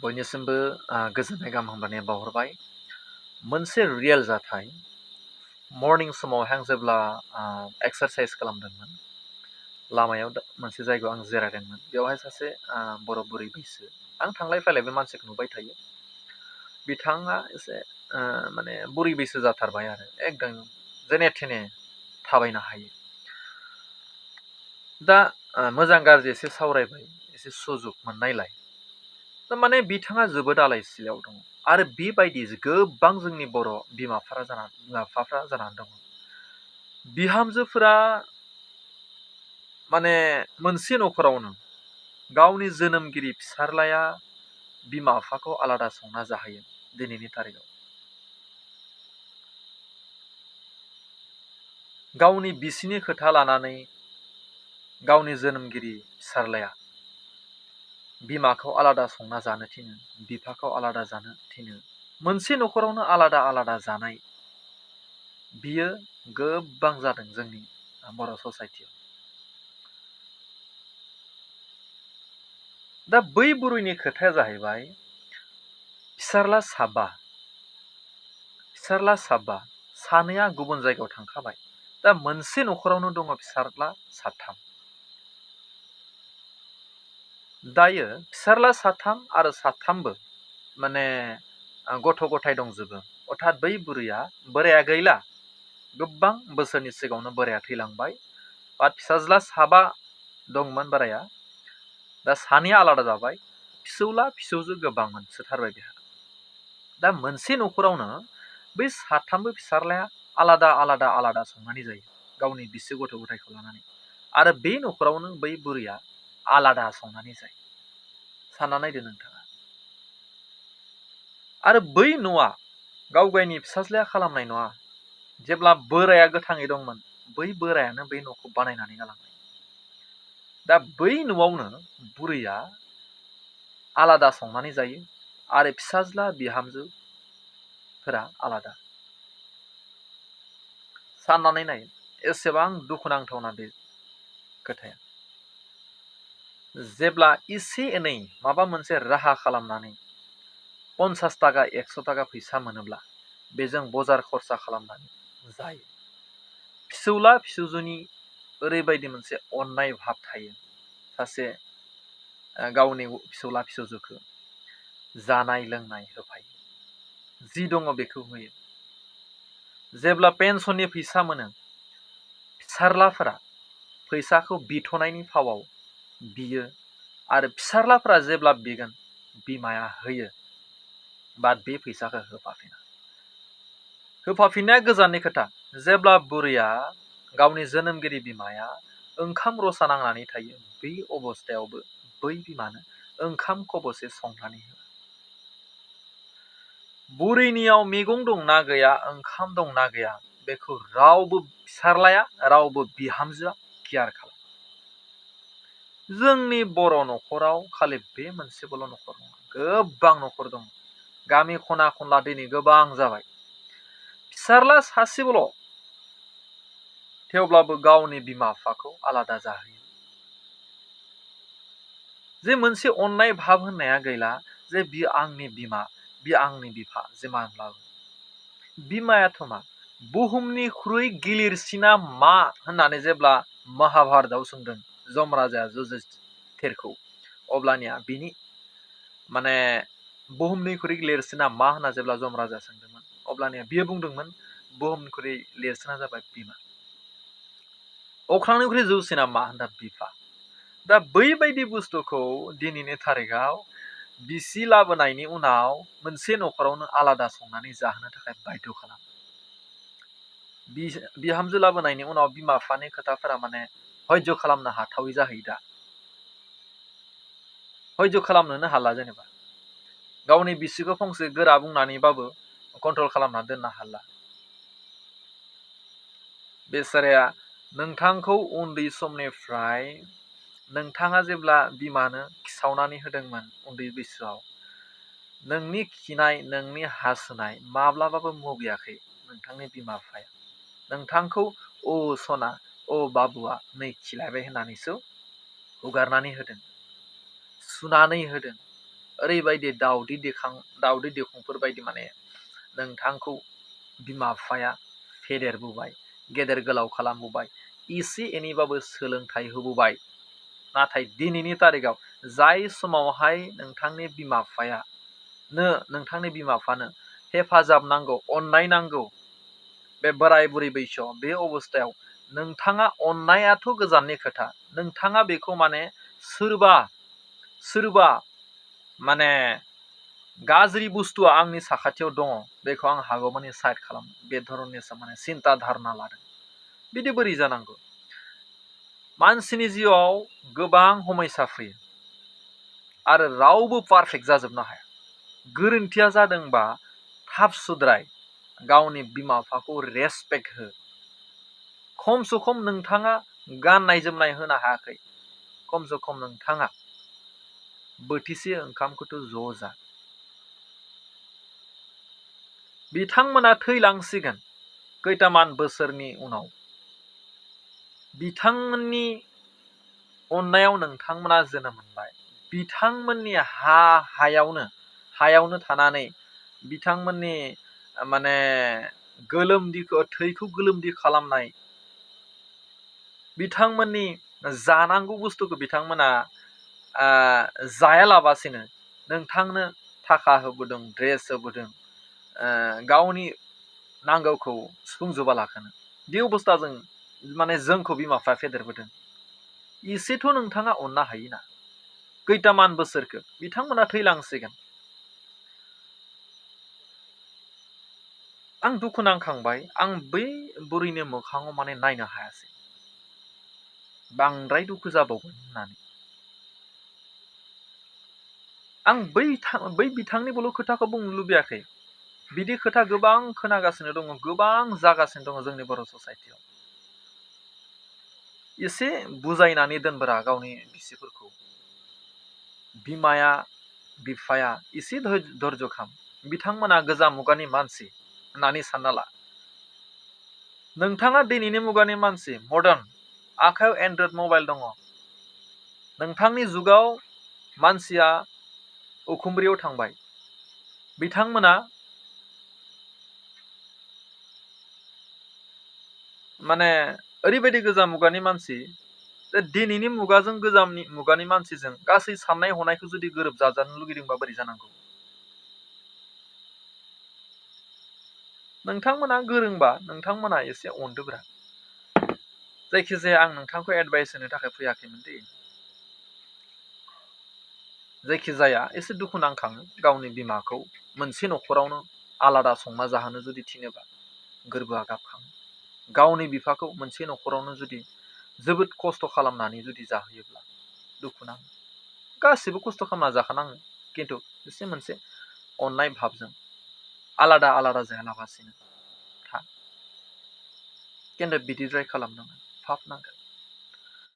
बयनिसिमबो गोजोननाय गाहाम हामलायनाय बावहरबाय। मोनसे रियेल जाथाय मर्निं समावहाय आं जेब्ला एक्सारसाइज खालामदोंमोन, लामायाव मोनसे जायगायाव आं जिरायदोंमोन। बेवहाय सासे बर' बुरै बैसो, आं थांलाय फैलाय बे मानसिखौ नुबाय थायो। बिथाङा एसे माने बुरै बैसो जाथारबाय आरो एकदम जेने थेने थाबायनो हायो। दा मोजां गाज्रि एसे सावरायबाय, एसे सुजुग मोननायलाय माने बिथाङा जोबोद आलाय सिलायाव दङ। आरो बेबायदि गोबां जोंनि बर' बिमा बिफाफ्रा जानानै दङ। बिहामजोफोरा माने मोनसे न'खरावनो गावनि जोनोमगिरि फिसाज्लाया बिमा बिफाखौ आलादा संना जाहोयो दिनैनि थारिखआव। गावनि बिसिनि खोथा लानानै गावनि जोनोमगिरि फिसाज्लाया बिमाखौ आलादा संना जानो थिनो, बिफाखौ आलादा जानो थिनो। मोनसे न'खरावनो आलादा आलादा जानाय, बियो गोबां जादों जोंनि बर' ससाइटियाव। दा बै बुरैनि खोथाया जाहैबाय फिसाज्ला साबा, सानैया गुबुन जायगायाव थांखाबाय। दा मोनसे न'खरावनो दङ फिसाज्ला साथाम। दायो फिसाज्ला साथाम आरो साथामबो माने गथ' गथाय दंजोबो। अर्थात बै बुरैया, बोराया गैला, गोबां बोसोरनि सिगाङावनो बोराया थैलांबाय। बा फिसाज्ला साबा दंमोन बोराया, दा सानैया आलादा जाबाय। फिसौला फिसौजो गोबां मोनसोथारबाय बेहा। दा मोनसे न'खरावनो बै साथामबो फिसाज्लाया आलादा आलादा आलादा संनानै जायो गावनि बिसि गथ' गथायखौ लानानै। आरो बे न'खरावनो बै बुरैया आलादा संनानै जायो। सानना नायदो नोंथाङा। आरो बै न'आ गाव गावनि फिसाज्लाया खालामनाय नङा। जेब्ला बोराया गोथाङै दंमोन, बै बोरायानो बै न'खौ बानायनानै गालांबाय। दा बै न'आवनो बुरैया आलादा संनानै जायो आरो फिसाज्ला बिहामजोफोरा आलादा। साननानै नाय, एसेबां दुखुनांथावना बे खोथाया। जेब्ला एसे एनै माबा मोनसे राहा खालामनानै 50 थाखा 100 थाखा फैसा मोनोब्ला बेजों बजार खरसा खालामनानै जायो। फिसौला फिसौजोनि ओरैबायदि मोनसे अननाय भाब थायो। सासे गावनि फिसौला फिसौजोखौ जानाय लोंनाय होफायो, जि दङ बेखौ होयो। जेब्ला पेन्सननि फैसा मोनो, फिसाज्लाफोरा फैसाखौ बिथ'नायनि फावाव बियो आरो फिसाज्लाफोरा जेब्ला बिगोन, बिमाया होयो बा बे फैसाखौ होफाफिननाया गोजाननि खोथा। जेब्ला बुरैया, गावनि जोनोमगिरि बिमाया ओंखाम रसा नांनानै थायो, बै अबस्थायावबो बै बिमानो ओंखाम खबसे संनानै होयो। बुरैनियाव मैगं दंना गैया, ओंखाम दंना गैया, बेखौ रावबो फिसाज्लाया, रावबो बिहामजोआ केयार खालामा। जोंनि बर' न'खराव खालि बे मोनसेबोल' न'खर नङा, गोबां न'खर दं। गामि खना खनला दिनै गोबां जाबाय। फिसाज्ला सासेबोल', थेवब्लाबो गावनि बिमा बिफाखौ आलादा जाहोयो। जे मोनसे अननाय भाब होननाया गैला, जे बियो आंनि बिमा, बियो आंनि बिफा। जेमानब्लाबो बिमायाथ' मा, बुहुमनिख्रुइ गिलिरसिना मा होननानै जेब्ला महाभारतआव सोंदों जमराजाया युधिष्ठिरखौ, अब्लानिया बिनि माने बुहुमनिख्रुइ गिलिरसिना मा होनना जेब्ला जमराजाया सोंदोंमोन, अब्लानिया बियो बुंदोंमोन बुहुमनिख्रुइ लिरसिना जाबाय बिमा। अख्रांनिख्रुइ जौसिना मा होनना बिफा। दा बैबायदि बुस्थुखौ दिनैनि थारिखआव बिसि लाबोनायनि उनाव मोनसे न'खरावनो आलादा संनानै जाहोनो थाखाय बाध्य खालामो। बिहामजो लाबोनायनि उनाव बिमा बिफानि खोथाफोरा माने हयज' खालामनो हाथावै जाहैयो। दा हयज' खालामनोनो हाला। जेनेबा गावनि बिसिखौ फंसे गोरा बुंनानैबाबो कन्ट्रल खालामना दोननो हाला। बेसाराया नोंथांखौ उन्दै समनिफ्राय नोंथाङा जेब्ला बिमानो खिसावनानै होदोंमोन उन्दै बैसोआव, नोंनि खिनाय, नोंनि हासुनाय माब्लाबाबो मुगैयाखै नोंथांनि बिमा बिफाया। नोंथांखौ अ सना, अ बाबुआ नै खिलायबाय होननानैसो हुगारनानै होदों, सुनानै होदों, ओरैबायदि दावदै देखंफोर बायदि माने नोंथांखौ बिमा बिफाया फेदेरबोबाय, गेदेर गोलाव खालामबोबाय, एसे एनैबाबो सोलोंथाइ होबोबाय। नाथाय दिनैनि तारिखाव जाय समावहाय नोंथांनि बिमा बिफानो हेफाजाब नांगौ, अननाय नांगौ, बे बोराय बुरै बैसोआव बे अबस्थायाव नोंथाङा अननायाथ' गोजाननि खोथा, नोंथाङा बेखौ माने सोरबा माने गाज्रि बुस्थुआ आंनि साखाथियाव दङ, बेखौ आं हागौमानि साइड खालाम, बे धरननिसो माने सिन्ता धारना लादों। बिदि बोरै जानांगौ? मानसिनि जिउआव गोबां समयसा फैयो आरो रावबो पारफेक्ट जाजोबनो हाया। गोरोन्थिया जादोंबा थाब सुद्राय, गावनि बिमा बिफाखौ रेसपेक्ट हो। खमसे खम नोंथाङा गाननाय जोमनाय होनो हायाखै, खमसे खम नोंथाङा बोथिसे ओंखामखौथ' ज' जा। बिथांमोना थैलांसिगोन खैटामान बोसोरनि उनाव। बिथांमोननि अननायाव नोंथांमोना जोनोम मोनबाय। बिथांमोननि हायावनो थानानै बिथांमोननि माने थैखौ गोलोमदै खालामनाय, बिथांमोननि जानांगौ बुस्थुखौ बिथांमोना जायालाबासिनो नोंथांनो थाखा होबोदों, ड्रेस होबोदों, गावनि नांगौखौ सुफुंजोबा लाखानो। बे अबस्थाजों माने जोंखौ बिमा बिफाया फेदेरबोदों। एसेथ' नोंथाङा अननो हायोना। खैटामान बोसोरखौ बिथांमोना थैलांसिगोन। आं दुखु नांखांबाय। आं बै बुरैनि मोखाङाव माने नायनो हायासै, बांद्राय दुखु जाबावगोन होननानै। आं बै बिथांनिबोल' खोथाखौ बुंनो लुबैयाखै। बिदि खोथा गोबां खोनागासिनो दङ, गोबां जागासिनो दङ जोंनि बर' ससाइटियाव। एसे बुजायनानै दोनब्रा गावनि बिसिफोरखौ। बिमाया बिफाया एसे धैर्य खाम। बिथांमोना गोजाम मुगानि मानसि होननानै सानना ला। नोंथाङा दिनैनि मुगानि मानसि, मडार्न, आखायाव एन्ड्रइड मबाइल दङ। नोंथांनि जुगाव मानसिया उखुमब्रियाव थांबाय। बिथांमोना माने ओरैबायदि गोजाम मुगानि मानसि, दिनैनि मुगाजों गोजामनि मुगानि मानसिजों गासै साननाय हनायखौ जुदि गोरोबजाजानो लुगैदोंबा बोरै जानांगौ? नोंथांमोना गोरोंबा नोंथांमोना एसे अनदोब्रा। जायखिजाया आं नोंथांखौ एडभाइस होनो थाखाय फैयाखैमोन दे। जायखिजाया एसे दुखु नांखाङो गावनि बिमाखौ मोनसे न'खरावनो आलादा संना जाहोनो जुदि थिनोबा गोरबोआ गाबखाङो। गावनि बिफाखौ मोनसे न'खरावनो जुदि जोबोद खस्थ' खालामनानै जुदि जाहोयोब्ला दुखु नाङो। गासिबो खस्थ' खालामना जाखानाङो, खिन्थु एसे मोनसे अननाय भाबजों आलादा आलादा जायालाबासिनो था। खिन्थु बिदिद्राय खालामनाङा, भाब नांगोन।